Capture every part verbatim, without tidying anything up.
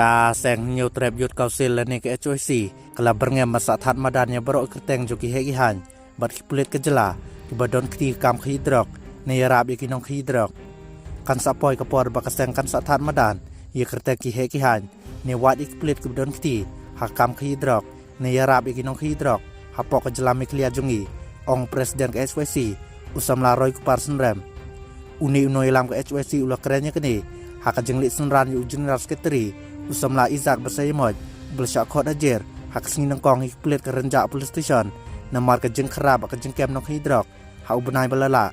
Ka seng Hynñiewtrep Youth Council lane ka H Y C ka la byrngem ban sah thad madan ïa baroh ki kyrteng jong ki heh ki haiñ bad ki pulit ka jylla kiba don kti ha ka kam khaïi drok ne ïarap ïa ki nongkhaïi drok. Kan sa poi ka por ba ka seng kan sah thad madan ïa ki kyrteng ki heh ki haiñ ne wad ïa ki pulit kiba don kti ha ka kam khaïi drok ne ïarap ïa ki nongkhaïi drok hapoh ka jylla Meghalaya jong ngi, ong u President ka H Y C, u samla Roykupar Synrem. Une u nongïalam ka H Y C u la kren ïa kane ha ka jingleit synran ïa u General Secretary, u samla Isaac Basaiawmoit, uba la shah khot hajer ha ka sngi nyngkong ha ki pulit ka Rynjah Police Station namar ka jingkhraw bad ka jingkem nongkhaïi drok ha u bnai ba la lah.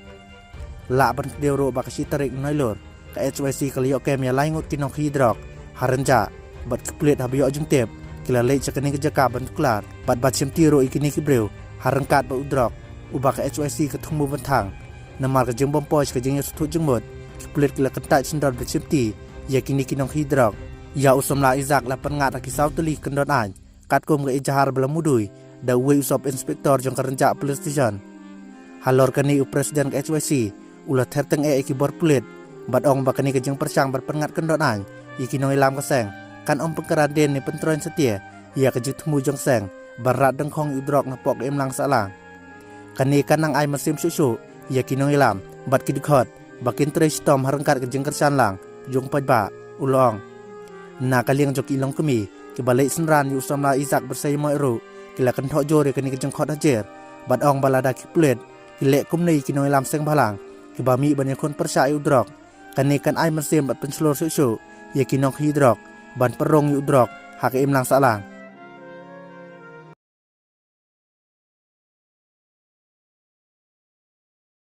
Lah ban kdew ruh ba ka shi tarik Naiwieng ka H Y C ka la ïoh kem ïa lai ngut ki nongkhaïi drok ha Rynjah, bad ki pulit haba ïoh jingtip ki la leit sha kane ka jaka ban tuklar bad ban shimti ruh ïa kine ki briew ha ryngkat bad u drok uba ka H Y C ka thmu ban thang. Namar ka jingbym poi sha ka jingïasngewthuh jingmut, ki pulit ki la kyntait shynrang ban shimti ïa kine ki nongkhaïi drok. Ïa u samla Isaac la pynngat ha ki saw tylli ki kyndon aiñ katkum ka ejahar ba la mudui da uwei u Sub Inspector jong ka Rynjah Police Station. Halor kane, u President ka H Y C u la ther tyngeh ïa ki bor pulit bad ong ba kane ka jingpyrshang ban pynngat kyndon aiñ ïa ki nongïalam ka seng kan ym pynkhreh dien ne pyntroiñ satia ïa ka jingthmu jong ka seng ban rat dyngkhong ïa u drok napoh ka imlang sahlang. Kane kan nang ai mynsiem shuh shuh ïa ki nongïalam bad ki dkhot ba kin trei shitom ha ryngkat ka jingkyrshan lang jong u paidbah, u la ong. Na ka liang jong ki longkmie kiba leit synran ïa u samla Isaac Basaiawmoit ruh, ki la kynthoh jur ïa kane ka jingkhot hajer bad ong ba lada ki pulit ki leh kumne ïa ki nongïalam seng bhalang kiba mih ban ïakhun pyrshah ïa u drok, kane kan ai mynsiem bad pynshlur shuh shuh ïa ki nongkhaïi drok ban pynrung ïa u drok ha ka imlang sahlang.